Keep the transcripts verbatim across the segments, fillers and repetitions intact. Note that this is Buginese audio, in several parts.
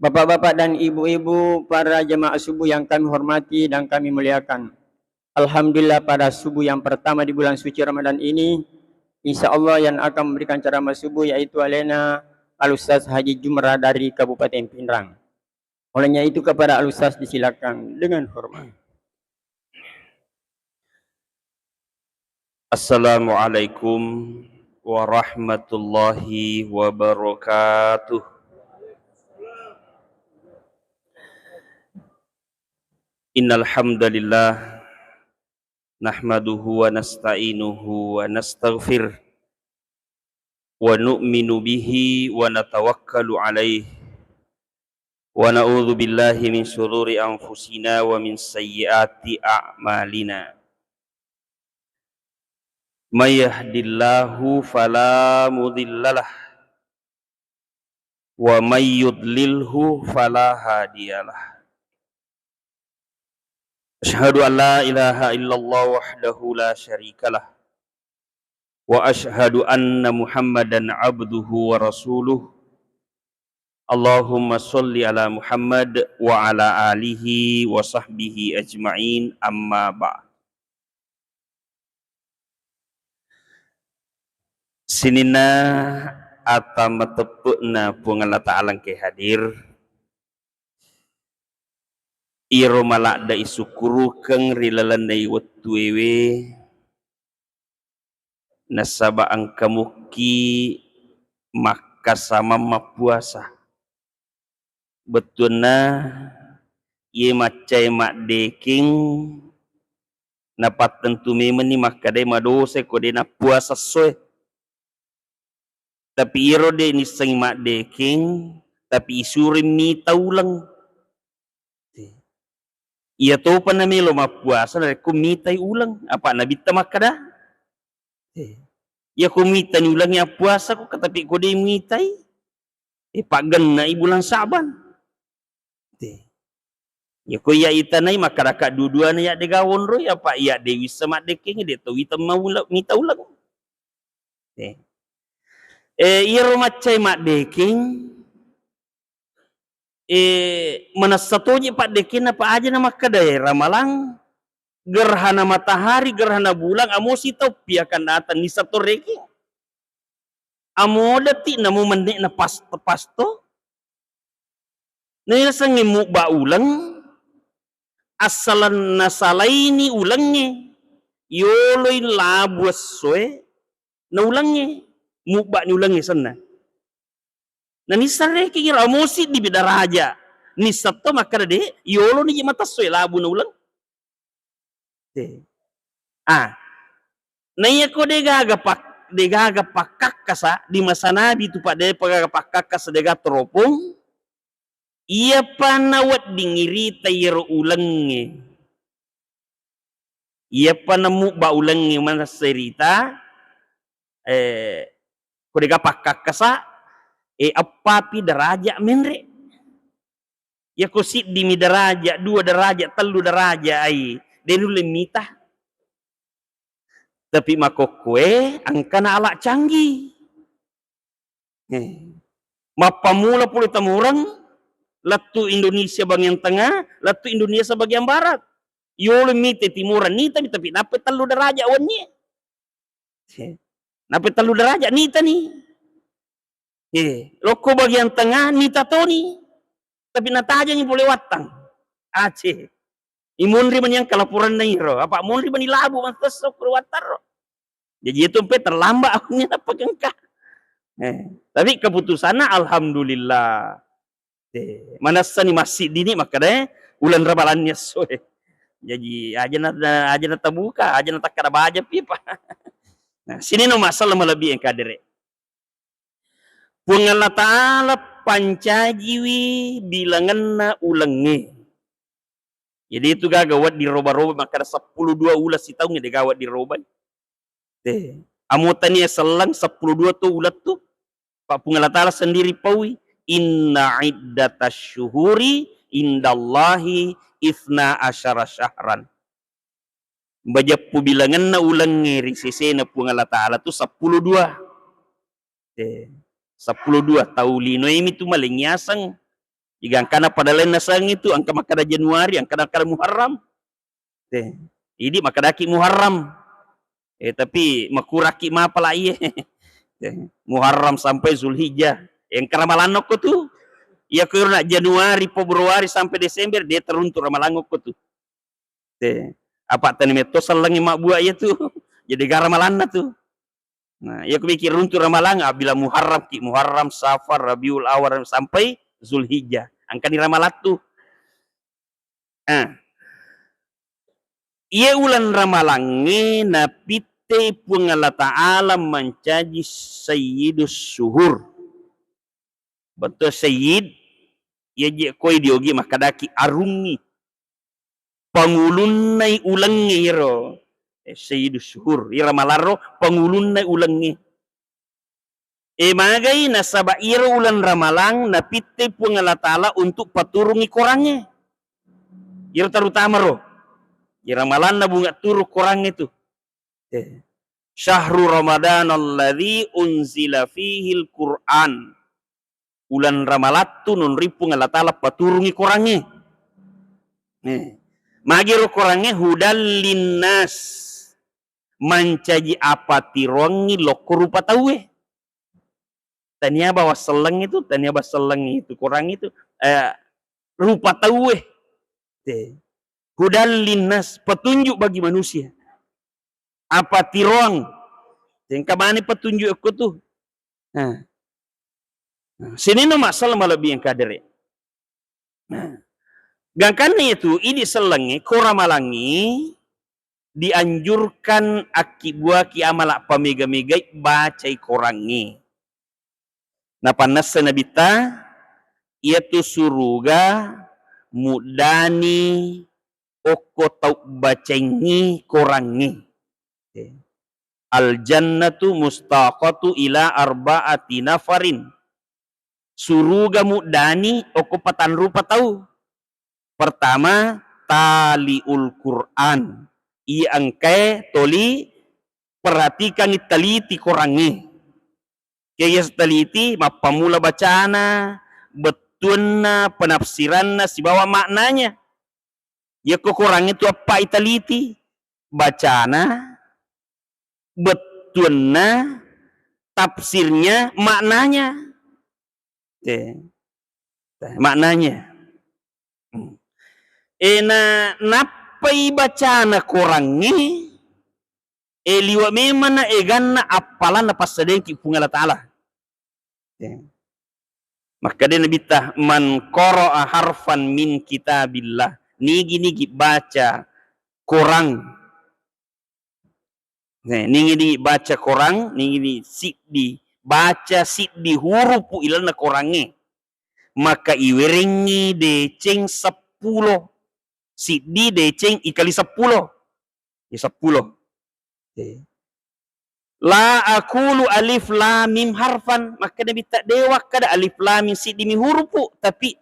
Bapak-bapak dan ibu-ibu, para jemaah subuh yang kami hormati dan kami muliakan. Alhamdulillah, pada subuh yang pertama di bulan suci Ramadan ini, insya Allah yang akan memberikan ceramah subuh yaitu alena Al-Ustaz Haji Jumrah dari Kabupaten Pinrang. Olehnya itu kepada Al-Ustaz disilakan dengan hormat. Assalamualaikum warahmatullahi wabarakatuh. Innal hamdalillah, nahmaduhu wa nasta'inuhu wa nastaghfir, wa nu'minu bihi wa natawakkalu alaih, wa na'udzu billahi min syururi anfusina wa min sayyiati a'malina. May yahdillahu fala mudhillalah, wa may yudlilhu fala hadiyalah. Asyhadu an la ilaha illallah wahdahu la syarikalah, wa asyhadu anna Muhammadan abduhu wa rasuluh. Allahumma sholli ala Muhammad wa ala alihi wa sahbihi ajma'in, amma ba'd. Sininna ata mateppe'na Puang Allah Ta'ala engkae hadir, iyaro maladde'i sukkurukeng ri lalenna wettuewe, nasaba engka mukki makkasamang mappuasa. Bettuanna, iye maccae maddekeng napattentu memenni makkadae madosai ko de nappuasa essoe. Tapi iyaro de nissengngi maddekeng, tapi isuroi mita uleng. Iyatopa namelo mappuasa narekko mitai uleng, apa Nabitta makkada, iyako mitani ulengnge appuasa ko, tapi ko de mitai, eh, paggenna i bulan Sa'ban. Te. Iyako iya itanai makkadaka dua-duana iya dega wonroi, apa iya de wissa maddekeng, de to wita maula-, mita uleng. Eh. Eh, iyaro maccai maddekeng, eh, manessa toje paddekenna, pa aja na makkada, eh, ramalang, gerhana matahari, gerhana bulan, amosi toppi akan datang, nissa to rekeng. Amodati namo menne'na pas-, pasto. Naisengngi mubba uleng, assalenna salaini ulengnge, yoloi labu essoe, na ulengnge, mubbani ulengnge senna. Na nissa rekeng iro, amo siddibi daraja, nissa to makkada de, yoloni je matessoe labuna uleng. Te. Ah. Naiyako degaga pak-, degaga pakkakkasa di masa Nabi tu, Pak, depa gaga pakkakkasa, dega teropong, iyapa nawedding irita iyaro ulengnge. Iyapa namubba ulengnge manessa irita, eh, ko dega pakkakkasa, eh, eppapi daraja menre. Iyako siddimi daraja, dua daraja, tellu daraja ai, de nulle mita. Tapi makokkoe engkana ala canggih. Eh. Mappamula pole Tamureng, lettu Indonesia bagian tengah, lettu Indonesia bagian barat. Yolo mite Timureng nitani, tapi nappa tellu daraja wennie. Eh. Nappa tellu daraja nitani. Eh, lokko bagian tengah nita toni. Tapi natajangi pole wattang. Aceh. Imunri mani engka laporanna iro. Apa munri mani labu mattesso pole wattang ro. Jaji itu empe terlambat akunnya nappa engka. Eh, tapi keputusanna alhamdulillah. Eh, manessani massiddini makkada, eh, uleng ramalanni essoe. Jaji aja na, aja na tabuka, aja na takkada baja pi, Pak. Nah, sini no masalah malebbi engka dere. Puang Allah Ta'ala pancajiwi bilangenna ulengnge. Jadi itu gaga wedding roba-roba makkada seppulo dua uleng sitaungnge, de gaga wedding robai. Te. Amo tania selleng seppulo dua tu uleng tu. Pa Puang Allah Ta'ala sendiri paui, "Inna iddatasy syuhuri indallahi itsna asyara syahran." Majeppu bilangenna ulengnge ri sesena Puang Allah Ta'ala tu seppulo dua. Eh, seppulo dua tau linoemi tu maleng yaseng. Igangkana pada lain naseng itu, engka makkada Januari, engka makkada Muharram. Te. Idi makkadaki Muharram. Eh, tapi makuraki mapala iye. Te. Muharram sampai Zulhijjah. Engka ramalanna ko tu. Iya ko na Januari, Februari sampai Desember, de teruntu ramalanna ko tu. Te. Apa tani metto sellengi mabbua iya tu. Jadi gara ramalanna tu. Nah, iya ko mikir runtu ramalang, abila Muharram ki, Muharram, Safar, Rabiul Awal sampai Zulhijjah. Engkani ramalattu. Ah. Iye uleng ramalangnge napittei Puang Allah Ta'ala mancaji Sayyidus Syuhur. Bettu Sayyid, iya je koi diogi makkadaki arungngi. Pangulunnai ulengnge iyaro. Eh, Sayyidus Syuhur, iyaro ramalarro pangulunnai ulengnge. Eh, magai nasaba iyaro uleng ramalang napittei Puang Allah Ta'ala untuk paturungi korangnge. Iyaro terutama ro. Iyaro ramalanna bunga turu korangnge tu. Eh. Syahru Ramadan alladzi unzila fihil Qur'an. Uleng ramalattu nonroi Puang Allah Ta'ala paturungi korangnge. Eh. Magiro korangnge hudal linnas. Mancaji apatiroangngi lokko rupa tauwe. Tania bawa selleng itu, tania bawa selleng itu, korang itu, eh, rupa tauwe. Te. Hudal linnas, petunjuk bagi manusia. Apatiroang. Tengka mani petunjuk ko tu. Nah. Nah, sininna masalah malebbi engka dere. Nah. Gangkanna itu, idi sellengnge, ko ramalangngi, dianjurkan akkibbuaki amala pamega-megai bacai korangnge. Napannessa Nabitta, iyatu suruga muddani okko tau bacaingngi korangnge. Al jannatu mustaqatu ila arba'ati nafarin. Suruga muddani okko patanrupa tau. Pertama, taliul Qur'an. Iya engkae toli perhatikangngi, teliti korangnge. Kega teliti, mappammula bacana, bettuanna, penafsiranna, sibawa maknanya. Yakko korangnge tu appai teliti, bacana, bettuanna, tafsirnya, maknanya. Oke. Maknanya. Hmm. Eh, na, nappai bacana korangnge, eh, liwa memang na eganna appalanna passadengki Puang Allah Ta'ala. Oke. Makkeda Nabitta, "Man qara'a harfan min kitabillah." Nigi-nigi baca korang. Nah, nigi-nigi baca korang, nigi-nigi siddi, baca siddi hurupu ilalenna korangnge. Maka iwerengngi deceng seppulo. Siddi deceng ikali seppulo. Ya, seppulo. Oke. La aqulu alif lam mim harfan. Makkeda Nabitta, de wakkeda alif lam mim siddimi hurupu, tapi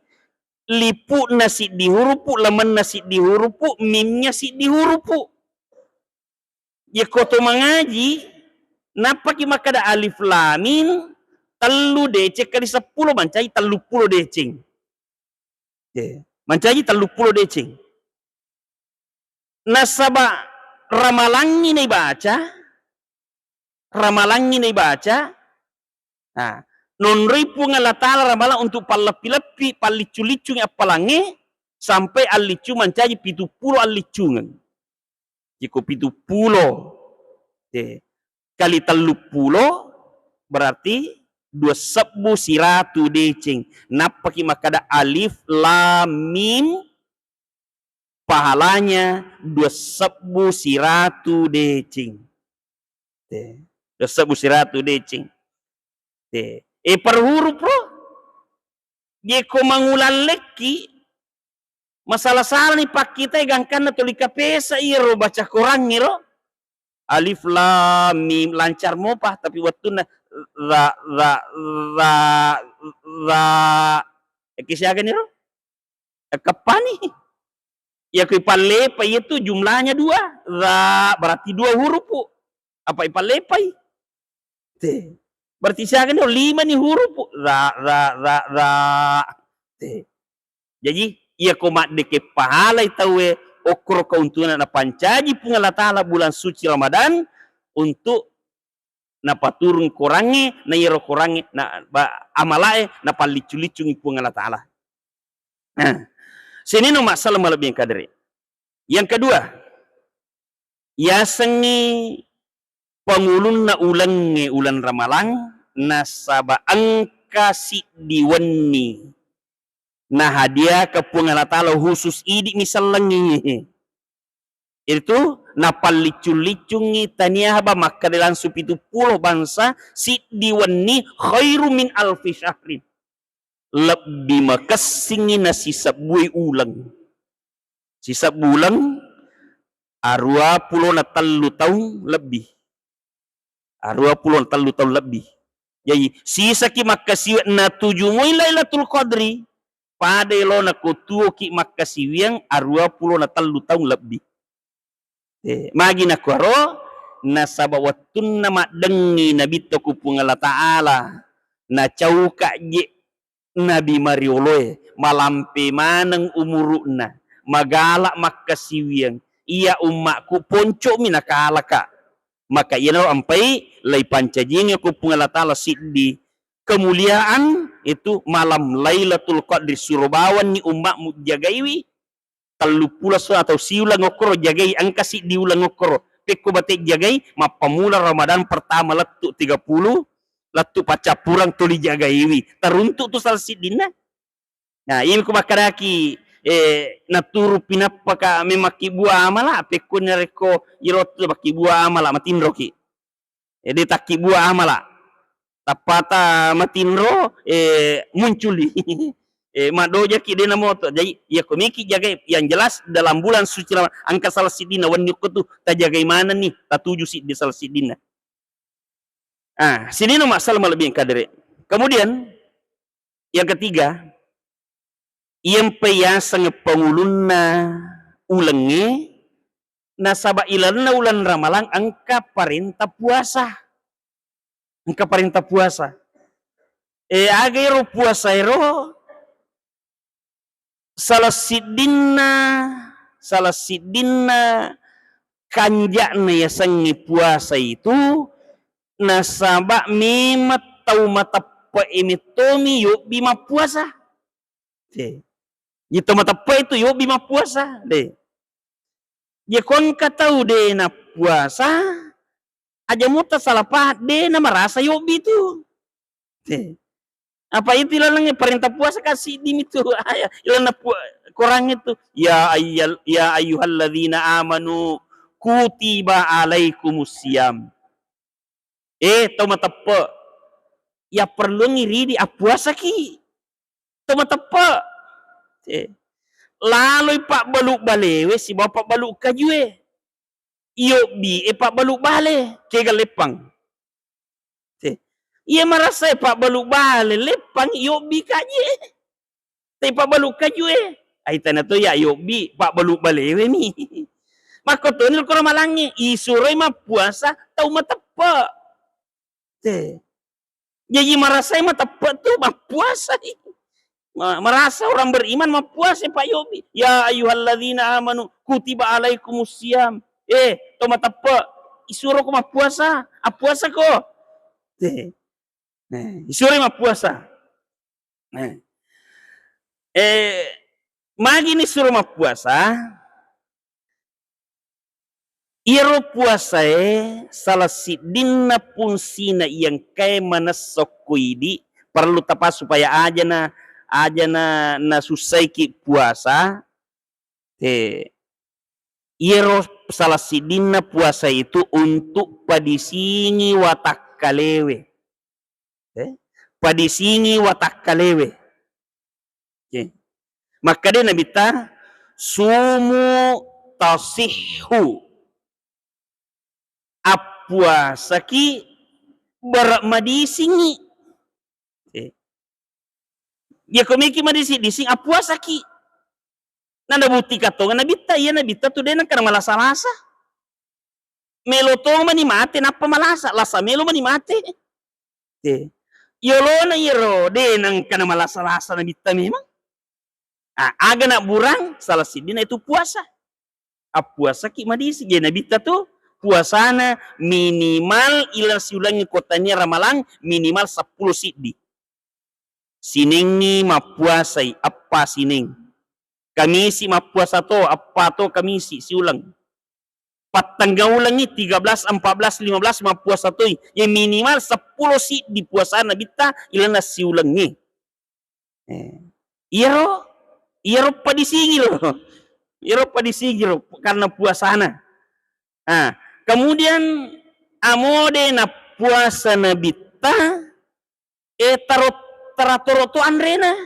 lipu'na siddi hurupu, lamenna siddi hurupu, mimnya siddi hurupu. Yakko to mangaji, nappaki makkeda alif lam mim, tellu deceng kali seppulo, mancaji telluppulo deceng. Oke. Mancaji telluppulo deceng. Nasaba ramalangngi naibaca, ramalangngi naibaca, nah, nonroi Puang Allah Ta'ala ramalang untuk palleppi-leppi, palliccu-liccungi appalangnge, sampai alliccu mancaji pituppulo alliccungeng. Jiko pituppulo, eh, kali telluppulo berarti dua sebbu siratu deceng. Nappaki makkeda alif lam mim, pahalanya dua sebbu siratu deceng. Eh, dua sebbu siratu deceng. Eh, eh, per huruf ro. Jeko mangulallekki, masala-salani pakkitai gangkanna tuli kapesa iyaro baca korangnge ro. Alif lam mim, lancar mopa, tapi wettunna za, za, za, za, eki siagani ro? Ekkeppani. Iya kui pallepa iya tu jumlahnya dua. Za berarti dua hurupu. Apa ipallepai? Te. Berarti siaga ni? Lima ni hurupu. Za, za, za, za. Te. Jaji, iyako maddeke pahalai tauwe, okkoro keuntungan napancaji Puang Allah Ta'ala bulan suci Ramadan untuk napaturung korangnge, na iyaro korangnge, na, ba-, amalae napalliccu-liccungi Puang Allah Ta'ala. Nah, sininna masalah malebbi kadere. Yang kedua, yasengngi pangulunna ulengnge uleng Ramalang, nasaba engka siddi wenni nahadiahkan Puang Allah Ta'ala khusus idi misallengngi. Itu napalliccu-liccungngi tania haba makkeda langsung pitu pulo bangsa siddi wenni khairu min alfi syahrin. Lebbi makessingngi nasisebbui uleng. Sisebbu uleng arua pulo na tellu taung lebbi. Arua pulo na tellu taung lebbi. Jaji, sisaki makkasiwi natuju moi Lailatul Qadri, pada elona ko tuoki makkasiwiang arua pulo na tellu taung lebbi. Eh, magi nakuaro, nasaba wettunna maddengngi Nabitta ku Puang Allah Ta'ala, nacauka je Nabi marioloe, malampe maneng umuru'na, magala makkasiwiang, iya ummaku ponco'mi nakalaka. Maka iyanaro ampai laipancajingi ko Puang Allah Ta'ala siddi kemuliaan itu malam Lailatul Qadri, suro bawanni ummakmu jagaiwi, tellu pulo esso atau siuleng okkoro jagai, engka siddi uleng okkoro. Pekko bate jagai, mappamula Ramadan pertama lettu tiga puluh, lettu paccappureng tuli jagaiwi. Teruntuk tu salah siddinna. Nah, ini ku makkadaki, eh, naturu pinappaka memang kibbua amala, pekko narekko irottu makkibua amala, matinroki. Eh, de takkibua amala. Tappata matinro, eh, munculi. Eh, madojaki de namoto. Jadi, iya ko meki jagai, yang jelas dalam bulan suci Ramadan, engka salah siddinna wenni okko tu, tajagai manenni, tatuju siddi salah siddinna. Ah, sininna masalah malebbi kadere. Kemudian, yang ketiga, iyampe yaseng pangulunna ulengnge, nasaba ilalenna uleng Ramalang engka parenta puasa. Engka parenta puasa. Eh, aga ero puasa ero? Salah siddinna, salah siddinna kanja'na yasengnge puasa itu, nasaba memang tau mateppe'e mettomi yobbi mappuasa. Te. Ye tau mateppe'e tu yobbi mappuasa, de. Ye ko engka tau de nappuasa, aja mutta salah paham, de namarasa yobbi tu. Te. Apa itu ilalengnge parenta puasa kan siddi mitu aya, ilalenna pu-, Quran itu. Ya ayyal-, ya ayyuhalladzina amanu kutiba alaikumus siyam. Eh, tau mateppe. Ya perluangngi ridi appuasaki. Tau mateppe. Eh. Laloi pabbalu balewe sibawa pabbalu kajue. Yobbi e pabbalu bale, kega leppang. Te. Iya marasa e pabbalu bale, leppang yobbi kaji e. Te pabbalu kaju e. Aitana to ya yobbi, pabbalu balewe mi. Makkotoni ko Ramalangnge, isuroi mappuasa tau mateppe. Te. Jaji marasai mateppe tu mappuasai. Ma-, marasa orang beriman mappuasa, Pak Yobi. Ya ayyuhalladzina amanu kutiba alaikumus siyam. Eh, to mateppe, isuro ko mappuasa, appuasa ko. Te. Nah, isuro mappuasa. Nah. Eh, magi ni suro mappuasa? Iyaro puasae salah siddinna fungsina iya engkae manessa okko idi, parellu tapa supaya ajana, ajana nasussaiki puasa. Te, iyaro salah siddinna puasa itu untuk padisingi watakkalewe. Eh, padisingi watakkalewe. Oke. Makkeda Nabitta, "Sumu tasihhu." Appuasaki bara madisingi. Oke. Iya ko meki madising-dising, appuasaki. Nada bukti katong Nabitta, iya Nabitta tu de nengka malasa-lasa. Melo to mani mate nappa malasa, lasa melo mani mate. Te. Yolona iyaro de nengka malasa-lasa Nabitta memang. Ah, aga nabburang? Salah siddina itu puasa. Appuasaki madisi. Jadi Nabitta tu puasana minimal ila siulengngi ko tania Ramalang, minimal seppulo siddi. Sinengngi mappuasai, eppa sineng. Kamisi mappuasa to, eppa to Kamisi siuleng. Pattengnga ulengngi, tiga belas, empat belas, lima belas mappuasa toi. Ya minimal seppulo siddi puasana Nabitta ilanna siulengnge. Eh, iyaro, iyaro padisingi lo. Iyaro padisingi lo karena puasana. Ah, kemudian amo de nappuasa Nabitta, eh, taro-, taratoro to anrena.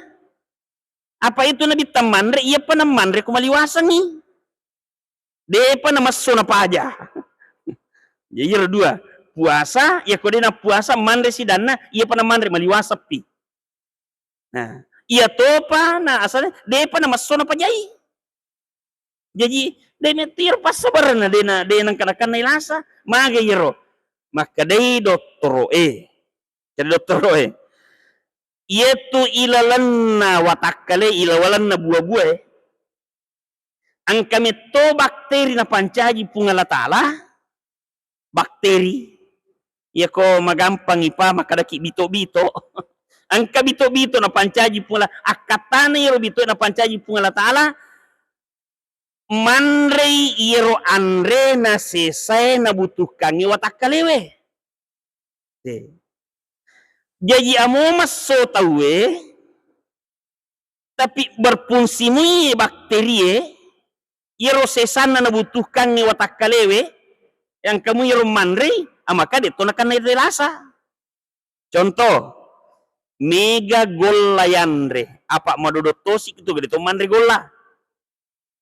Apa itu Nabitta manre, iyapa namanre ko maliwasengngi. Depa namesso napaja. Jadi iyaro dua. Puasa, iyako de nappuasa, manre sidanna, iyapa namanre maliwaseppi. Nah, iya topa na asalna depa namesso napajai. Jaji, de metti iyaro passabarenna, de na, de nengka nakennai lasa. Maga iyaro? Makkedai dottoro'e. Jadi dottoro'e, iyatu ilalenna watakkale, ilawalenna bua-buae, engka metto bakteri napancaji Puang Allah Ta'ala, bakteri. Iyako magampangi pa makkadaki bito-bito. Engka bito-bito napancaji Puang Allah, akkattana iyaro bitoe napancaji Puang Allah Ta'ala, manrei iyaro anre nasesae nabutuhkangngi watakkalewe. Eh. Jaji amo messo tauwe, tapi berfungsi mui bakterie, iyaro sesanna nabutuhkangngi watakkalewe, engka mui iyaro manrei, amaka de'to nakennai lasa. Contoh, mega golla yanre, apa madodottosi tu gede to manre golla.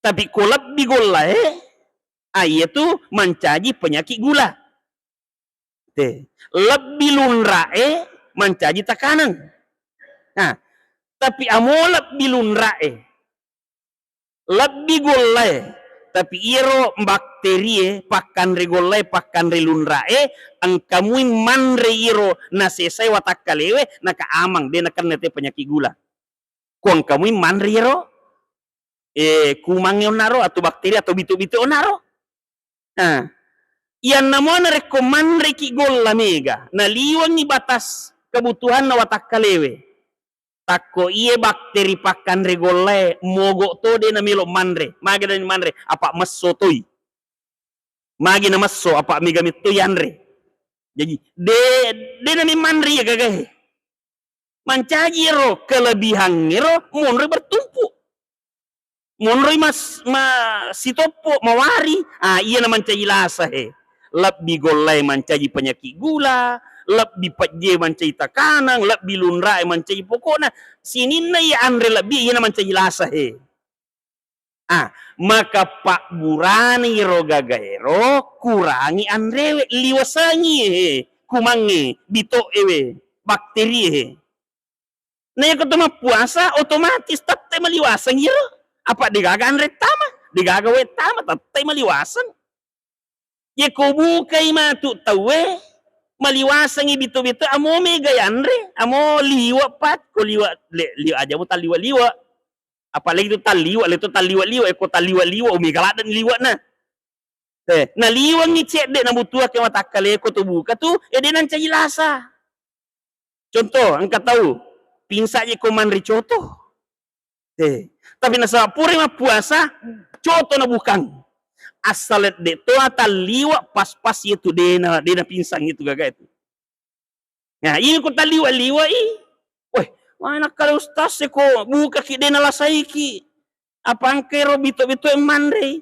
Tapi ko lebbi gollae, ah, iyatu mancaji penyakit gula. Te, lebbi lunra'e mancaji tekanan. Nah, tapi amo lebbi lunra'e, lebbi gollae, tapi iyaro bakterie, pakkanre gollae, pakkanre lunra'e, engka mui manre iyaro nasesai watakkalewe, naka amang, de nakenna te penyakit gula. Ko engka mui manre iyaro, eh, kumangnge onnaro, atau bakteri, atau bito-bito onnaro. Nah, iyanna mo narekko manreki golla mega, naliwengngi batas kebutuhanna watakkalewe. Takko iye bakteri pakkanre gollae, mogo to de namelo manre. Maga de manre, apa messo toi. Magi namesso, apa mega metto yanre. Jaji, de, de nami manre iya gagae. Mancaji ero kelebihangngero monroi bertumpuk. Monroi mas-, ma-, sitoppo, mawari. Ah, iya na mancaji lasa he. Lebbi gollae mancaji penyakit gula, lebbi pejje mancaji tekanan, lebbi lunrae mancaji pokokna. Sininna iya anre lebbi, iya na mancaji lasa he. Ah, maka pabburani ro gagaero, kurangi anrewe, liwasengi he, kumangnge, bito'ewe, bakterie he. Na iyako to mappuasa, otomatis tette maliwaseng iyaro. Apa degaga anre tama, degaga wae tama, tette maliwaseng. Yeko bukai matu tauwe, maliwasengngi bito-bito, amo mega yanre, amo liwe' pat, ko liwe', le-, liwe' aja mo talliwe'-liwe'. Apalagi tu talliwe', le tu talliwe'-liwe', yeko talliwe'-liwe', o mega ladde liwe'na. Eh, naliwengngi cedde nabutuhakki watakkaleko to buka tu, eh, de nancaji lasa. Contoh, engka tau pingsaji ko manre coto. Eh, tapi nasaba pura mappuasa, coto nabukang. Asal de to talliwe' pas-pas itu dena, dena pingsang itu gaga itu. Nah, ini ko talliwe'-liwe'i. Weh, mana kale ustaz ko bukaki dena lasaiki. Apa engka ero bito-bito manrei.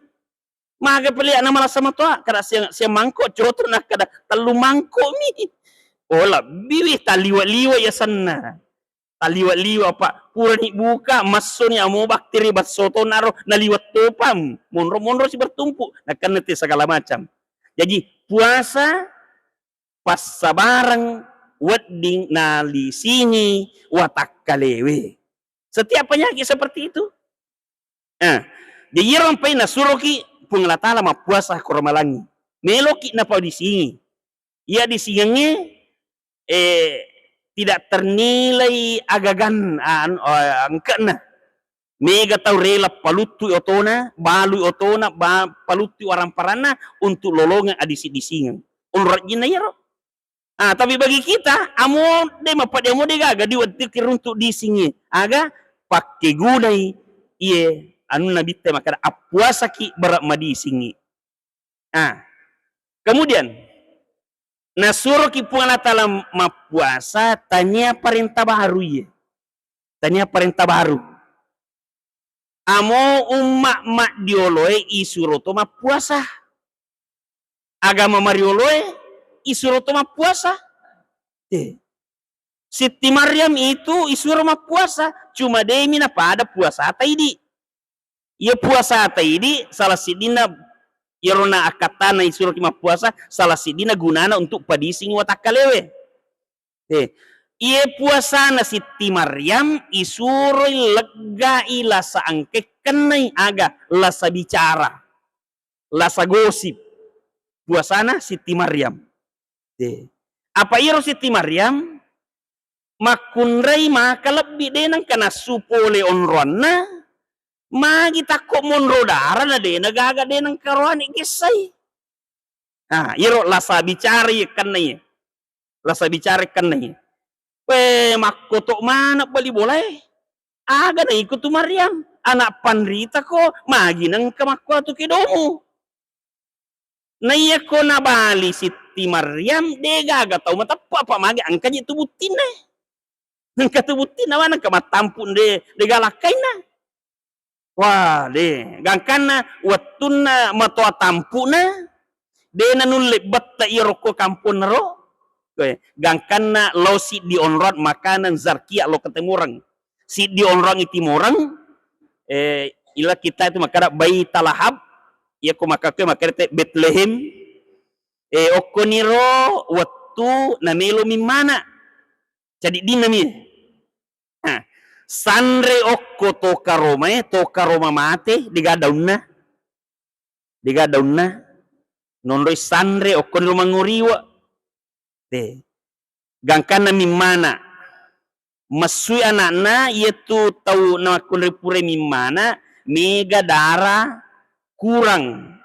Maga peliak na malasa matoa, kada sia-, sia mangko coto na kada tellu mangko mi. Oh, lebbi wi talliwe'-liwe' ya senna. Talliwe'-liwe' apa purani buka, massoni amo bakteri basso to naro naliwe' topang. Monro-monro si bertumpuk, nakenna te segala macam. Jadi puasa passabareng wedding nalisingi watakkalewe. Setiap penyakit seperti itu. Nah, jadi iyaro ampai nasuroki Puang Allah Ta'ala mappuasa ko Ramalangngi. Meloki napadisingi. Iya disingengnge, eh, tidak ternilai agagan, ah, an-, oh, engkena. Mega tau rela paluttui otona, balui otona, ba-, paluttui waramparanna untuk lolongeng adisi-disingeng. Onrong ajinna iyaro. Ah, tapi bagi kita, amo de mappada amo de gaga di wettu kiruntu disingi. Aga pakkegunai iye anunna bitte makkada appuasaki bara madisingi. Ah. Kemudian nasuroki Puang Allah Taala mappuasa tania parenta baru iye. Tania parenta baru. Amo umma maddioloe isuro to mappuasa. Agama marioloe isuro to mappuasa. Eh. Sitti Maryam itu isuro mappuasa, cuma demi napada puasa taidi. Iya puasa taidi salah siddinna iyarona akkattana isuroki mappuasa, salah siddinna gunana untuk padising watakkalewe. Eh, iye puasana Sitti Maryam isuroi leggai lasa angkekkennai aga lasa bicara, lasa gosip. Puasana Sitti Maryam. Eh, apa iyaro Sitti Maryam makkunrai maka lebbi de nengka nassu pole onroanna, magi takko monro dara na de nagaga de nengka roane gessai. Ha, iyaro lasa bicara iye kenna iye. Lasa bicara kenna iye. We, makkoto maneng bali bolae. Aga na iko tu Maryam, anak panrita ko, magi nengka makkuatu kedomu. Na iya ko nabali Sitti Maryam, de gaga tau mateppa, apa magi engka je tu buttinna. Engka tu buttinna, mana engka mattampu de, de galakkainna. Wah, de, gangkanna wettunna matoa tampu'na, de nanulle betta iyaro ko kamponna ro. Koe, gangkanna lao siddi onrong makanan zarkia lao ke Timoreng. Siddi onrong i Timoreng, eh, ila kita itu makkada Baitalahab, iya ko makkakkoe makkada te Betlehem. Eh, okkoniro wettu namelo mimmana. Cadiddinna mi. Nah, sanre okko to karomae, to karoma mate, dega daunna. Dega daunna. Nonroi sanre okko ni ro mangoriwa. De. Gangkanna mimmana. Messui anakna, iyatu tau namakkunrai purai mimmana, mega dara kurang.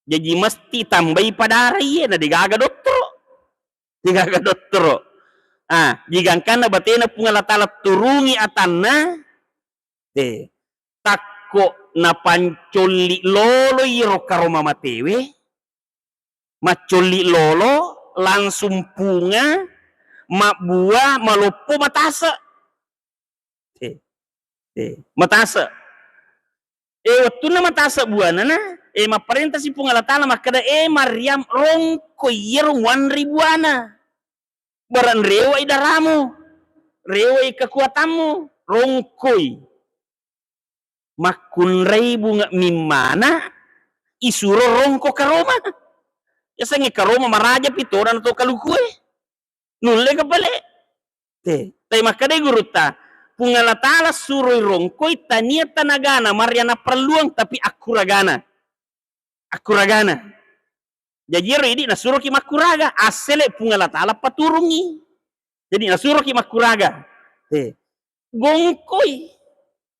Jaji mesti tambai padara iye, na degaga dottoro. Degaga dottoro. Ah, jigangkanna batena Puang Allah Taala turungi atanna, eh, takko napancolli lolo iyaro karoma matewe, maccolli lolo, langsung punga, mabbua, maloppo, matase. Eh, eh, matase. Eh, wettunna matase buanana, eh, mapparentasi Puang Allah Taala makkeda, "Eh, Maryam, rongkoi iyaro muanre buana. Barang rewai daramu, rewai kekuatammu, rongkoi." Makkunrai bunga mimmana, isuro rongko karoma. Yasengnge karoma maraja pi tona to kalukue. Nulle ka pale. Te, tai makkedai gurutta, Puang Allah Taala suroi rongkoi tania tanagana, maria naparelluang, tapi akkuragana. Akkuragana. Jaji ero idi nasuroki makkuraga, assele Puang Allah Taala paturungi. Jadi nasuroki makkuraga. Te, gongkoi.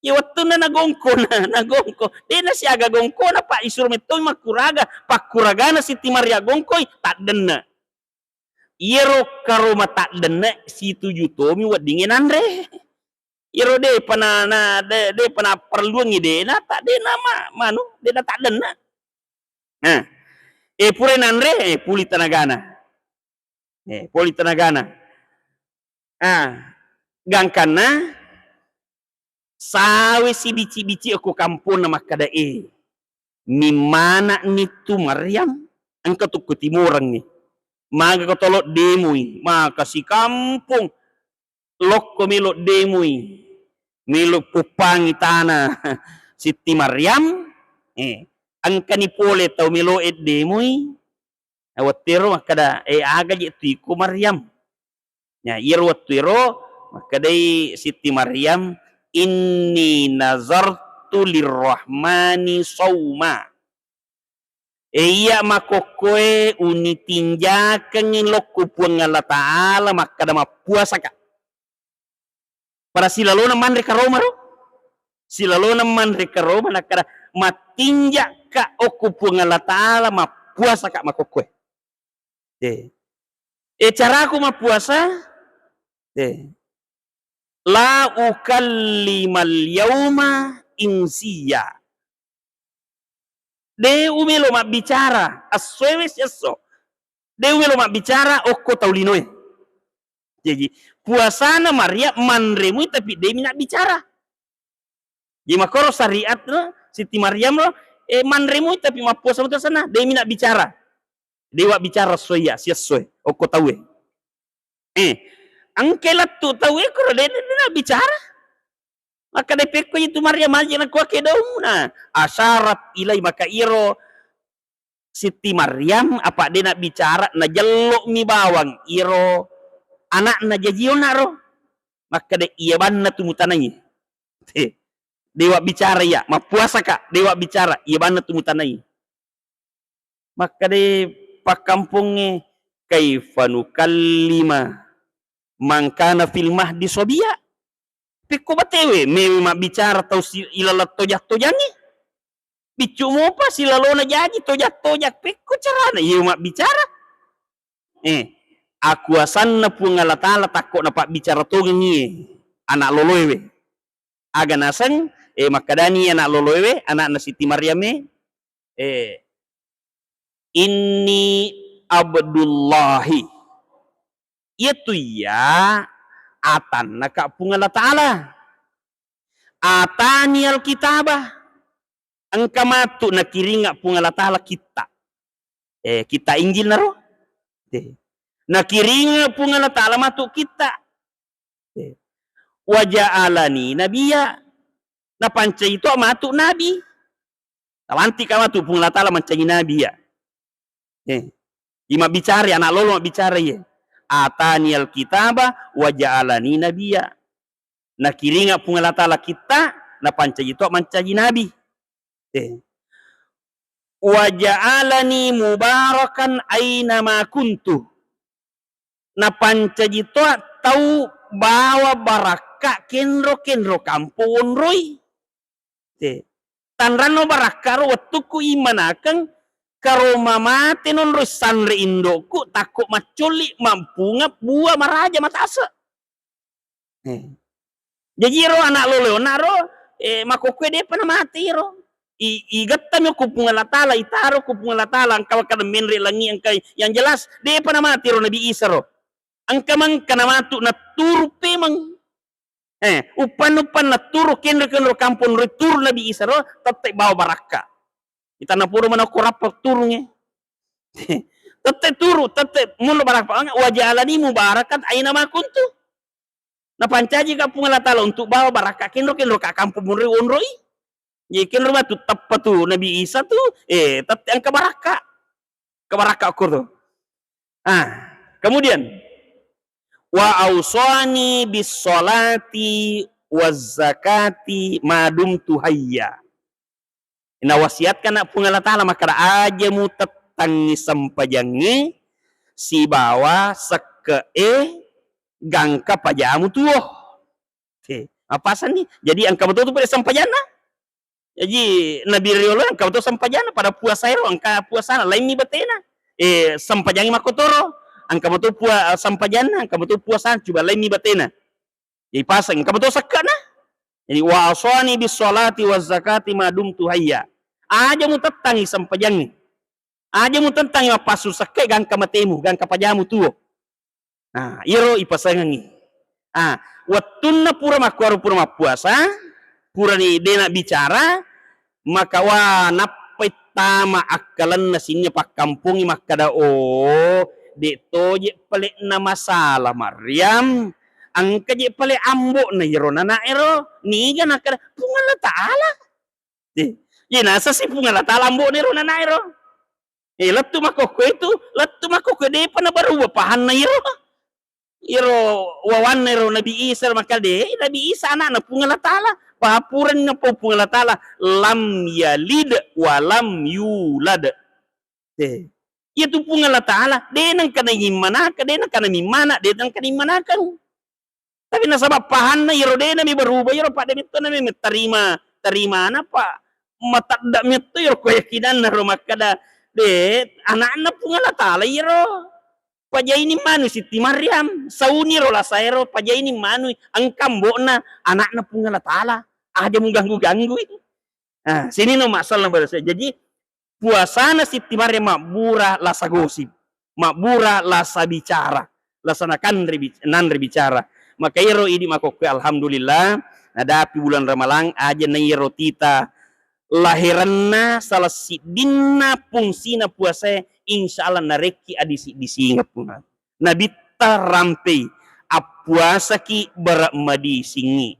Iya wettunna nagongko, na, nagongko. Dena siaga gongkona, Pak, isuro metto makkuraga. Pakkuragana Sitti Maria gongkoi, taddenne. Iyaro karoma taddenne situju tomi weddingnge nanre. Iyaro depa na, na, de, depa naparelluangngi dena, ta, dena ma, manu, dena taddenne. Nah, eh, purai nanre, eh, puli tanagana. Eh, puli tanagana. Ah, gangkanna sawe sibici-bici okko kamponna makkeda, "Eh, mimmana nitu Maryam, engka tu ko timorengngi. Maga ko tolo demoi, maka sikampong lokko melo demoi, melo puppangi tana Sitti Maryam, eh, engkani pole tau melo e demoi." Nah, wettero makkeda, "Eh, aga je tu iko Maryam?" Nah, iyaro wettu ero makkedai Sitti Maryam, "Inni nazartu lirrahmani sauma." Eh, iya makokkoe unitinjakengngi lokku Puang Allah Taala makkeda mappuasaka. Pada silalona manre karoma ro. Silalona manre karoma nakkeda, "Mattinjakka okko Puang Allah Ta'ala, mappuasaka makokkoe." Eh. Eh, caraku mappuasa, eh, "La ukallimal yauma insiya." De umelo mabbicara, essoe wes esso. De umelo mabbicara okko tau linoe. Jaji, puasana Maryam manremui tapi de mi nabbicara. Jadi makkoro syariat ro, Siti Maryam ro, eh, manremui tapi mappuasa mutu sana, de mi nabbicara. De wabbicara essoe iya, siessoe, okko taue. Eh, engke lettu taue koro de, de, de nabbicara. Makkeda pekko itu Maryam aja nakua kedauna. Asyarat ilai, maka iro Siti Maryam apa de nabbicara, najello'mi bawang iro anakna jajiona ro. Makkeda, "Iya banna tu mutanai." Eh, de wabbicara iya, mappuasaka, de wabbicara, "Iya banna tu mutanai." Makkeda pakkampongnge, "Kaifa nukallima man kana fil mahdi sobiya?" Pekko batewe mewe mabbicara tau si-, ilaleng tojang-tojangnge. Biccu mopa silalona jaji tojang-tojang, pekko carana iya mabbicara. Eh, akuasanna Puang Allah Ta'ala takko napabbicara tongengngi anak loloewe. Aga naseng, eh, makkedani anak loloewe, anakna Siti Maryame, eh, "Inni abdullahi." Iyatu iya atannaka Puang Allah Ta'ala. "Atani alkitabah." Engka matu nakiringa Puang Allah Ta'ala kitta. Eh, kitta Injil naro. Eh. Nakiringa Puang Allah Ta'ala matu kitta. Eh. "Wa ja'alani nabiyya." Napancaji to matu nabi. Nalantika matu Puang Allah Ta'ala mancaji nabi iya. Eh. Imabbicara, anak lolo mabbicara iya. "Atani alkitaba wa ja'alani nabiyya." Nakiringa Puang Allah Ta'ala kitta, napancaji to mancaji nabi. Eh. "Wa ja'alani mubarakan aina ma kuntu." Napancaji to tau bawa barakka kenro-kenro kampo wonroi. Te. Tanranno barakka ro wettukku imanakeng karoma mate nonroi sanre indokku, takko maccolli mampunga bua maraja matase. Eh. Jaji ro anak loloeonna ro, eh, makkokkoe depa namate ro. I, igettami ko Puang Allah Ta'ala, itaro ko Puang Allah Ta'ala, engka makkeda menre langi, engka yang jelas, depa namate ro Nabi Isa ro. Engka mengka namatu natturu pemeng. Eh, uppanna-uppanna turu kenro-kenro kampong ro turu Nabi Isa ro, tette bawa barakka. Itanna pura mana ko rappa turungnge. Tette turu, tette munro barakka. "Wa ja'alani mubarakan aina ma kuntu." Napancaji ka Puang Allah Ta'ala untuk bawa barakka kenro-kenro ka kampong munri wonroi. Jadi kenro matu teppa tu Nabi Isa tu, eh, tette engka barakka. Engka barakka okko tu. Ah, kemudian, "Wa ausani bis salati waz zakati ma dumtu hayya." Nawasiatkan na Puang Allah Ta'ala makkeda, "Aja mutettangngi sempajangnge sibawa sekke'e gangka pajamu tuo." Oke, mappasanni. Jadi engka betul tu pada sempajanna. Jadi Nabi riolo engka betul sempajanna pada puasa ero, engka puasana lainmi batena. Eh, sempajangi makkotoro, engka betul pua-, sempajanna, engka betul puasana, coba lainmi batena. Jadi paseng, engka betul sekke'na. Jadi, "Wa ausani bis salati waz zakati ma dumtu hayya." Aja mutettangi sempajangnge. Aja mutettangi mappassu sekke'e gangka matemu, gangka pajamu tuo. Nah, iyaro ipasengengngi. Ah, wettunna pura makkuaro pura mappuasa, purani dena bicara, maka wa nappai tama akkalenna sininna pakkampongnge makkeda, "Oh, de toje pale'na masalah Maryam, engka je pale ambo'na iyaro nana ero." Niga nakkeda, "Puang Allah Ta'ala." Eh, ye nasasi Puang Allah Ta'ala ambo'na ero nana ero. Eh, lettu makkokkoe tu, lettu makkokkoe depa nabaruwa pahanna iyaro. Iyaro wawanna ero Nabi Isa makkeda, "De, Nabi Isa anakna Puang Allah Ta'ala." Papureng napau Puang Allah Ta'ala, "Lam yalid wa lam yulad." Eh, iyatu Puang Allah Ta'ala, de nengka naimmanakeng, de nengka namimmana, de nengka naimmanakeng. Tapi nasaba pahanna iyaro de' nami berubah, iyaro pada metto nami tarima, tarimana pa matadda metto iyaro keyakinanna ro makkada, de, anakna Puang Allah Taala iyaro. Pajaini manui Sitti Maryam, sauni ro lasaero, pajaini manui, engka ambo'na, anakna Puang Allah Taala. Aja muganggu-ganggui. Ah, sininna masalah barasa. Jadi, puasana Sitti Maryam mabbura lasa gosip, mabbura lasa bicara, lasa nakanre bic-, nanre bicara. Maka iyaro idi makokkoe, alhamdulillah, nadapi bulan Ramalang, aja na iyaro tita laheranna salah siddinna fungsina puasae, insya Allah narekki adisi-disingeng Puang. Nabitta rampei, appuasaki bara madisingngi.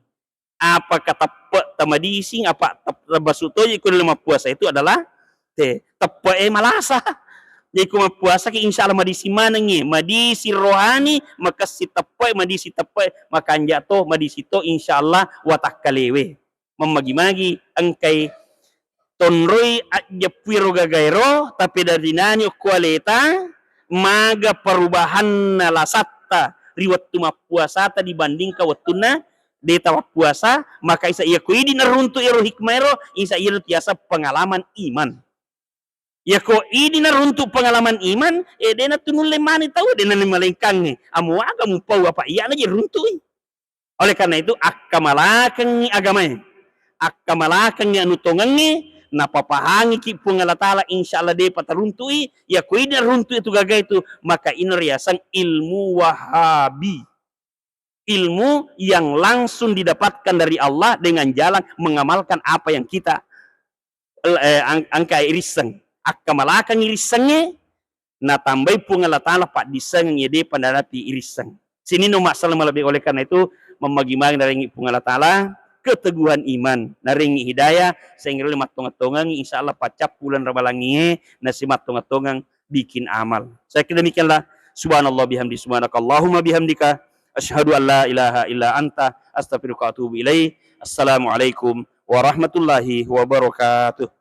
Apakah teppe'ta madising, apa tep-, termasuk toje ko dalam mappuasa itu adalah te-, teppe'e malasa. Jadi ko mappuasaki insya Allah madising manengngi, madising rohani, makessing teppe'e, madising teppe'e, makanja to, madising to insya Allah watakkalewe. Mammagi-magi engkai tonroi ajjeppuiro gagaero, tapedarinani okko aleta, maga perubahanna lasatta ri wettu mappuasata dibandingkan wettunna deta mappuasa, maka isa iya ko idi naruntu ero hikmah ero, isa iya tiasa pengalaman iman. Iya ko idi naruntu pengalaman iman, eh, de natu nulle mani tau, de nani malengkangnge. Amo aga mupau apa iya na je runtui. Oleh karena itu, akkamalakengngi agamae, akkamalakengngi anu tongengnge, napapahangiki Puang Allah Taala, insya Allah depa taruntu'i, iya ko idi naruntu'i tu gaga itu, maka ino riaseng ilmu wahabi. Ilmu yang langsung didapatkan dari Allah dengan jalan mengamalkan apa yang kita, eh, ang-, angka irisseng. Akkamalakengngi irissengnge, natambai Puang Allah Taala paddissengeng iya depa narapi irisseng. Sininna umma selleng malebbi. Oleh karena itu, mammagi-magi narengngi Puang Allah Taala keteguhan iman, narengngi hidayah, sehingga riolo mattongeng-tongengngi, insya Allah paccappu uleng ramalangngie, nasi mattongeng-tongeng bikin amal. Saya kira demikianlah. Subhanallah bihamdi, subhanakallahumma bihamdika, asyhadu an la ilaha illa anta, astaghfiruka wa atubu ilaik. Assalamualaikum warahmatullahi wabarakatuh.